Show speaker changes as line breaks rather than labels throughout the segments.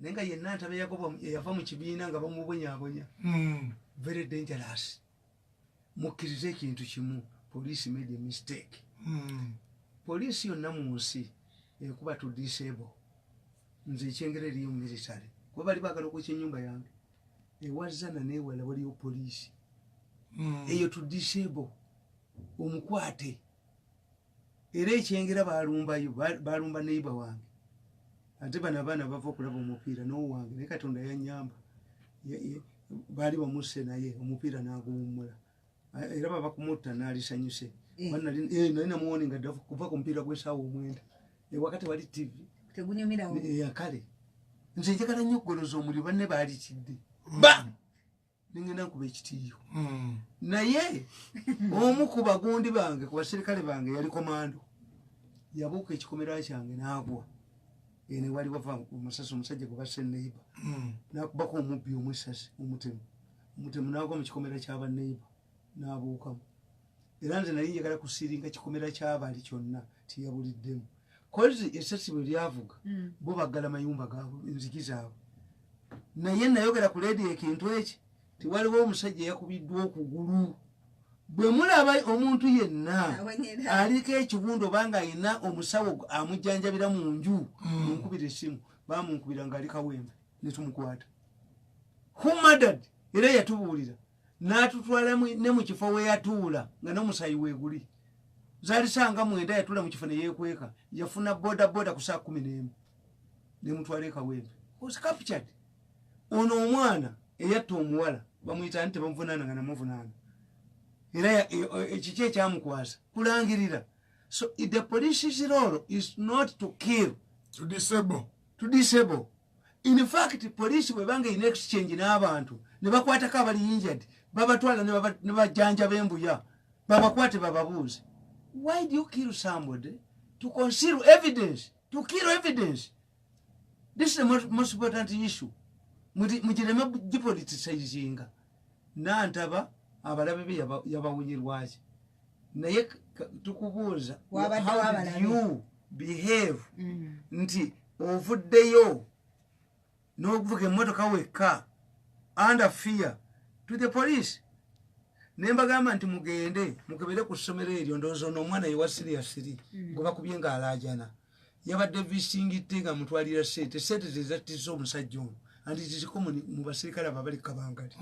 Naye nga yenna Ntaba Yakobo eyava mu kibiina nga bamubonyabonya. Very dangerous. Mukkirize ekintu kimu, police made a mistake. Poliisi yonna mu nsi ekuba to disable. Nze ekyengera eriyo military, kuba bali baagala okwokya ennyumba yange ewazana newala, waliyo poliisi. Eyo to disable, omukwate. Era ekyengera balumbayo, balumba neighbor wange, ate bano abaana bava okulaba omupiira nowange, naye Katonda yanyamba. Baali bamusse, naye omupiira naguwummula, era baba kumutta naalisanyuse. Nali namuwoni nga dda kuva ku mupiira gw'esaawa 9, ewaka tewali TV.
Tegunyumirawo.
Kale nze njagala nnyo okugoloza omuliro, banne baalikidde ba nengenda nkuba ekitiiyo. Naye omu ku bagundi bange, ku baserikale bange, yali komando, yabuuka ekikomera kyange n'agwa ene wali wava omusasi, omusajja gwe basse neighbor. Nakubako omubbi omwesasi, omutemu, omutemu n'agwa mu kikomera ky'abaneighbor n'abuukamu. Era nze nali njagala kusiringa kikomera kyabali kyonna, tiyabuliddemu kozi esasi bwe lyavuga. Bo baggala mayumba gaabwe, enzigi zaabwe. Naye nayogera ku leediyo ekintu eki, tiwaliwo omusajja eyakubiddwa okugulu. Bwe mulaba omuntu yenna
Awonyera.
aliko ekiwundu obanga alina omusawo amujjanjabira mu nju, munkubira essimu. Bamunkubira nga ali Kawempe, netumukwata. Who murdered? Era yatubuulira n'atutwala ne mu kifo we yatuula nga n'omusayi weeguli. Zaali sanga 9, yatuula mu kifo ne yeekweka. Yafuna boda boda ku saa 11 nemutwala e Kawempe, was captured. Ono omwana eyatta omuwala bamuyita nti tebamuvunaana nga namuvunaana. Era ekiki ekyamukwasa kulangirira. So the police's role is not to kill.
To disable.
To disable. In fact, police bwebanga ina exchange n'abantu ne bakwatako abali injured, babatwala ne bajjanjaba embuya, babakwate bababuuze, why do you kill somebody to conceal evidence, to kill evidence? This is the most important issue. Mugireme gipoliticizinga. Nantaba abalabe be yabawunyirwaki? Naye tukubuuza,
Wabadde
how did
wabalabe.
you behave nti ovuddeyo n'okuvuga emmotoka wekka under fear to the police? Ne mbagamba nti mugende mukebere ku ssomero eryo. Ndowooza ono omwana yewa senior three gwe bakubye ng'alaajana, yabadde visingidde nga mutwalira sente, sente zezattiza omusajja ono. And it is common mu basirikale abo abali Kabangali.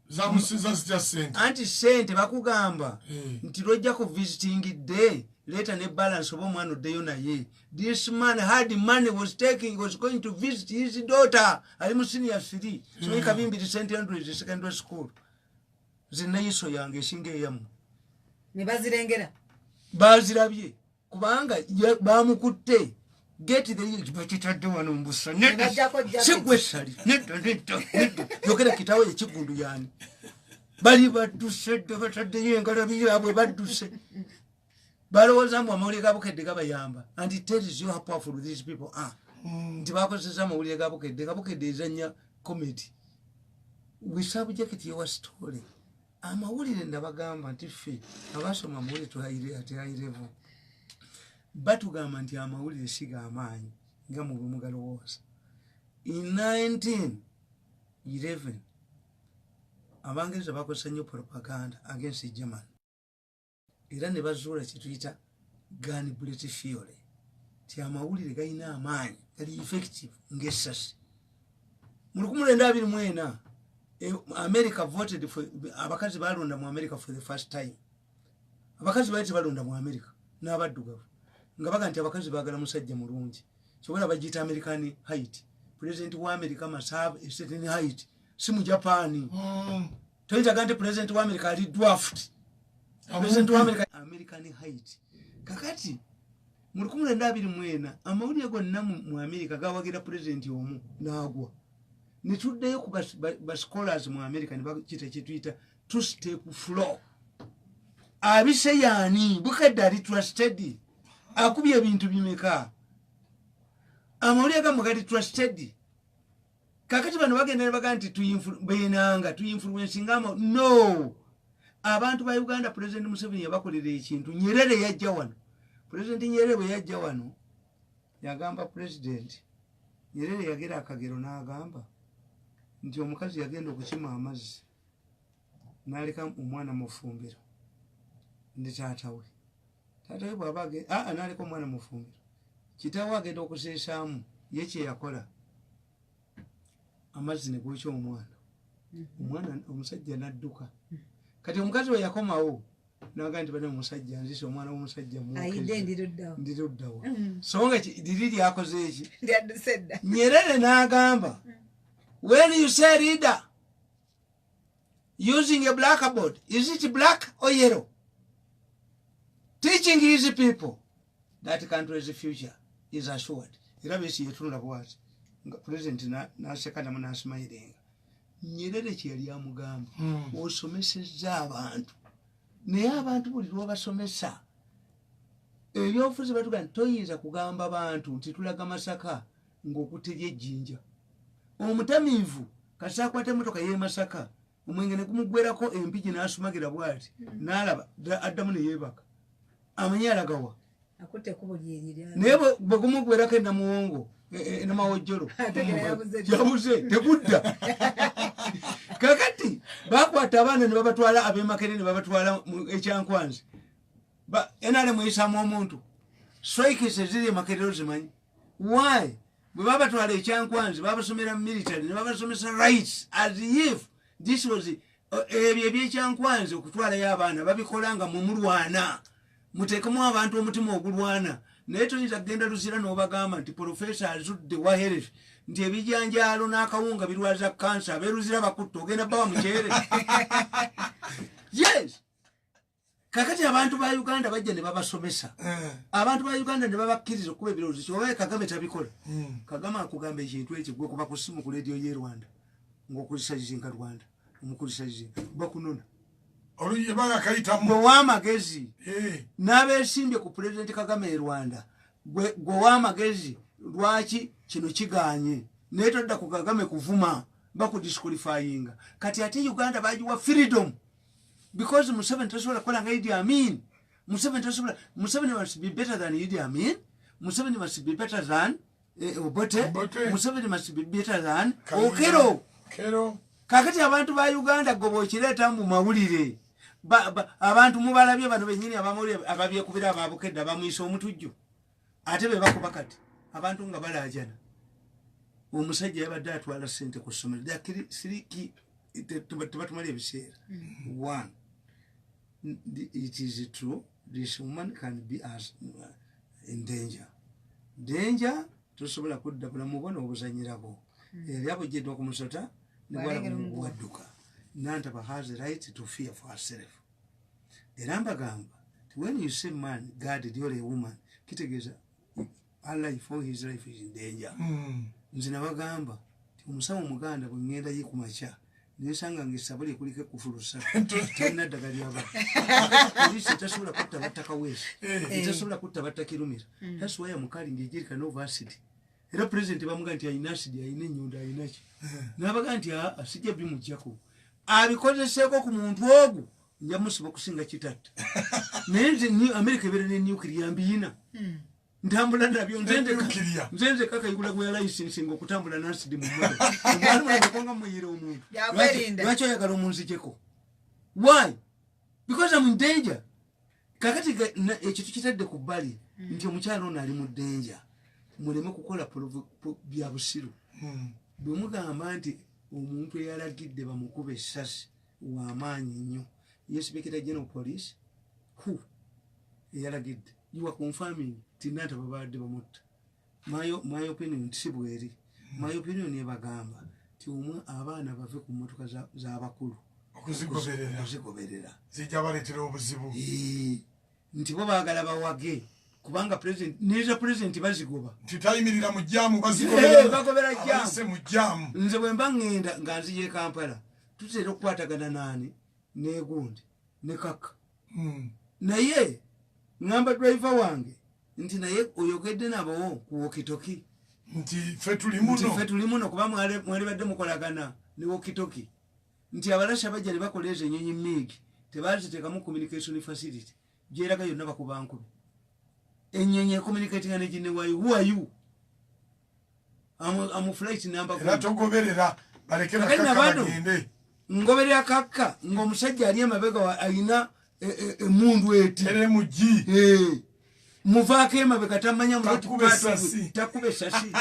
Zamusiza zitya sente?
Anti sente bakugamba nti lwojja ku visitingidde, leeta ne balance oba omwana oddeyo naye. This man had money, was taking, was going to visit his daughter ali mu senior three, simanyi Kabimbiri St Andrews Secondary School. Zineyiso yange esinga eyammwe.
Ne bazirengera.
Bazirabye kubanga bamukutte. Get the bakitadde wano mbusa.
Ne bajjako jacket.
Sigwe sali, nedda, nedda, nedda. Yogera kitawe ekigundu yani bali badduse dde, bataddeyo engalabi yaabwe, badduse. Balowooza mbu amawulire ga Bukedde gabayamba, and it tells you how powerful these people are, nti bakozesa amawulire ga Bukedde, nga Bukedde ezanya comedy. We subject your story. Amawulire nabagamba nti ffe abasoma amawulire ati high level batugamba nti amawulire si gamaanyi nga mu bwe mugalowooza. In 1911 Abangereza bakozesa nnyo propaganda against German, era ne bazuula kyetuyita gun bullet theory, ti amawulire galina amaanyi, gali effective ng'essasi. Mu 1924 America voted for, abakazi balonda mu America for the first time. Abakazi baali tebalonda mu America n'abaddugavu, nga baga nti abakazi baagala musajja mulungi. Kyobola bagiyita American height. President wa America must have a certain height, si mu Japan. Toyitaga nti president wa America ali dwarfed. President wa America, American height. Kakati mu 1924 amawulire gonna mu America gawagira president omu n'agwa. Netuddeyo ku ba scholars mu America ne bakita kyetuyita two step flow. Abise yaani Bukedde ali trusted, akubye ebintu bimeka? Amawulire gammwe gali trusted? Kakati bano bagenda ne bagaa nti benanga tuinfluencinga no abantu ba Uganda. President Museveni yabakolera ekintu. Nyerere yajja wano, President Nyerere bwe yajja wano yagamba president Nyerere yagera akagero n'agamba nti omukazi yagenda okukima amazzi n'aleka omwana mu ffumbiro ndi taata we. Taata we bw'aba n'aleka omwana mu ffumbiro, kitaawe agenda okuseesaamu, ye kye yakola amazzi ne gookya omwana. Omwana omusajja n'adduka. Kati omukazi we yakomawo n'agamba nti bane omusajja nzise omwana w'omusajja
Ayidde
mwokeze.
Ndiruddawo.
Ndiruddawa? So nga liri lyakoze eki?
Ndyadduse dda.
Nyerere n'agamba, when you say leader using a blackboard, is it black or yellow? Teaching his people that country's future is assured. Era besi yetunula bwati nga president n'aseka namu n'asimayirenga. Nyerere kye yali amugamba, osomesezza abantu, naye abantu buli lwobasomesa ebyobufuzi batuga nti toyinza kugamba bantu nti tulaga Masaka ng'okuterya ejjinja. Omutamiivu kasi akwata emotoka y'e Masaka, omwenge ne gumugwerako empigi n'asumagira bwati n'alaba addamu ne yeebaka, amanyi alagawa.
Akutte ekkubo lyeryo.
Naye bwe gumugwerako enamuwongo, enamawojjolo,
Ategera yabuze dda.
Yabuze, tegudda. Kakati bakwata abaana ne babatwala ab'emakere ne babatwala mu ekyankwanzi. NRM eyisaamu omuntu, strikes eziri emakerero zimanyi why. Bwe babatwala ekyankwanzi babasomera military ne babasomesa rights as if this was ebyo ebyekyankwanzi. Okutwalayo abaana babikola nga mumulwana, muteekemu abantu omutima ogulwana. Naye toyinza kugenda Luzira n'obagamba nti profesa azudde wa health nti ebijanjaalo n'akawunga birwaza kansa, abeeruzira bakutta, ogenda bawa mukyere. Yes, kakati abantu ba Uganda bajja ne babasomesa, abantu ba Uganda ne babakkiriza okuba ebirowoozo. Kyobaye Kagame tabikola. Kagame akugamba ekintu ekyo, gwe kuba ku simu ku rediyo y'e Rwanda ng'okulisayizinga Rwanda, omukulisayizinga bakunona.
Oluyi baga kayitamu.
Gwe w'amagezi n'abeesimbye ku Pulezidenti Kagame e Rwanda, gwe w'amagezi, lwaki kino kiganye? Naye todda ku Kagame kuvuma, bakudisqualifyinga. Kati ate Uganda bagiwa freedom because Museveni tasobola kukola nga Idi Amin. Museveni tasobola. Museveni must be better than Idi Amin. Museveni must be better than Obote.
Obote.
Museveni must be better than
Kalina.
Okero.
Kero.
Kakati abantu ba Uganda goba okireeta mu mawulire, abantu mubalabye bano benyini abamawulire ababyekubira ababukedde abamwisa omutujju, ate be bakuba. Kati abantu nga balaajana, omusajja yabadde atwala sente ku ssomero. There are three tebatumala ebiseera. One, it is true this woman can be as in danger. Danger tosobola kudda bulamu bwo n'obuzanyirako. Yali abuggiddwa ku musota ne
Bw'alengera omuguwa.
Wadduka. Nantaba has a right to fear for herself. Era mbagamba ti when you say man guarded or a woman, kitegeeza her life or his life is in danger. Nze nabagamba ti omusawo omuganda bwe ŋŋenda ye ku makya nensanga nga essabo lye kuliko ekufulu ssatu, talina ddagala lyaba. Poliisi etasobola kutta batta Kaweesi, etasobola kutta batta Kirumira. That's why I'm carrying a jerrycan of acid. Era president bamuga nti alina acid, alina enyondo, alina ki, nabaga nti aa, sijja bimugjako, abikozeseeko ku muntu ogwo nja musiba okusinga kitatta. Naye nze America ebeera ne nuclear mbiyina, ntambula nabyo nze ndeka.
Nuclear.
Nze nzeka Kayigula gwe yalayisinsinga okutambula n'acid mu mmotoka. Omwana mulabeko muyira omuntu.
Byakwerinda.
Lwaki oyagala omunzijeko? Why? Because I'm in danger. Kakati ekyo tukitadde ku bbali nti omukyalo ono ali mu danger, muleme kukola bya busiru. Bwe mugamba nti omuntu eyalagidde bamukuba essasi wamaanyi nnyo, inspector general police who eyalagidde, you are confirming ti Nantaba babadde bamutta. My opinion si bweri. My opinion ebagamba ti omwe abaana bave ku mmotoka z'abakulu.
Okuzigoberera.
Okuzigoberera.
Zijja baleetera obuzibu.
Ee, nti bo baagala bawage kubanga president neza president bazigoba.
Nti tayimirira mu jjaamu.
Eh, bagobera jjaamu.
Abayise mu jjaamu.
Nze bwe mba ŋŋenda nga nzija e Kampala, tutera okukwatagana naani negundi ne kaka. Naye ŋŋamba driver wange nti naye oyogedde nabo ku walkie-talkie?
Nti ffe tuli
nti
muno.
Ffe tuli muno kuba mwali badde mukolagana ne walkie-talkie nti Abalasha bajja ne bakola ezo enyonyi MiG, tebaziteekamu communication facility gyeraga yonna bakuba nkube. Enyonyi ecommunicatinga ne ginne waayo, who are you? Amu flight number
Era togoberera, baleke
Kakati
bakaka
nabano.
bagende.
Ngoberera kakka ng'omusajja ali emabega alina emundu eti.
Tere mu gi.
Eh, muvaako emabega tamanya.
Takuba essasi.
Takuba esasi.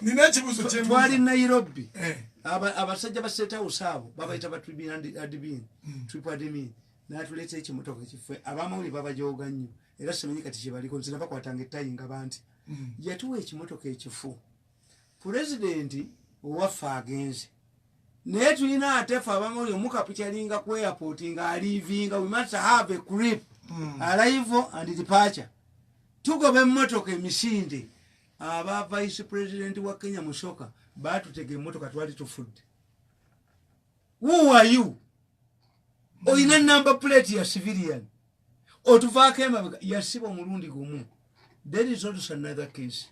Nina ekibuzo kyembuuza.
Twali Nairobi.
Eh.
Abasajja ba State House abo babayita ba admin, triple admin, natuleeta ekimotoka kife. Abamawulire babajoga nnyo, era simanyi kati kyebaliko. Nze nabakwatanga ettayi nga banti yatuwa ekimotoka ekifu. Pulezidenti owaffe agenze, naye tulina ate fe abamawulire omukapukyalinga ku airport ng'alivinga. We must have a clip, arrival and departure. Tugoba emmotoka emisinde. Aba vice president wa Kenya Musyoka batutega emmotoka, twali tufudde. Who are you? Olina number plate ya civilian, otuvaako emabega. Yasiba omulundi gumu. There is also another case.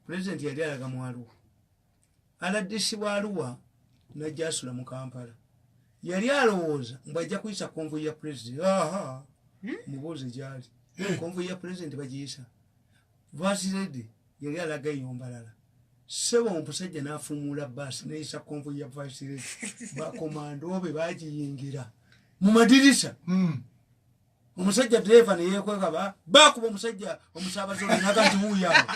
President yali alaga mu Arua. RDC wa Arua najja asula mu Kampala. Yali alowooza mbw ajja kuyisa convoy ya president. Aha, mubuuze gyali. Convoy ya president bagiyisa. Vasiledi yali alaga eyo Mbarara. Sebo, omusajja n'afumuula baasi neyisa convoy ya vasiledi. Bakomando be bagiyingira mu madirisa. Omusajja dereva neyekweka, bakuba omusajja omusaabaze olwo naga nti wuuyawo.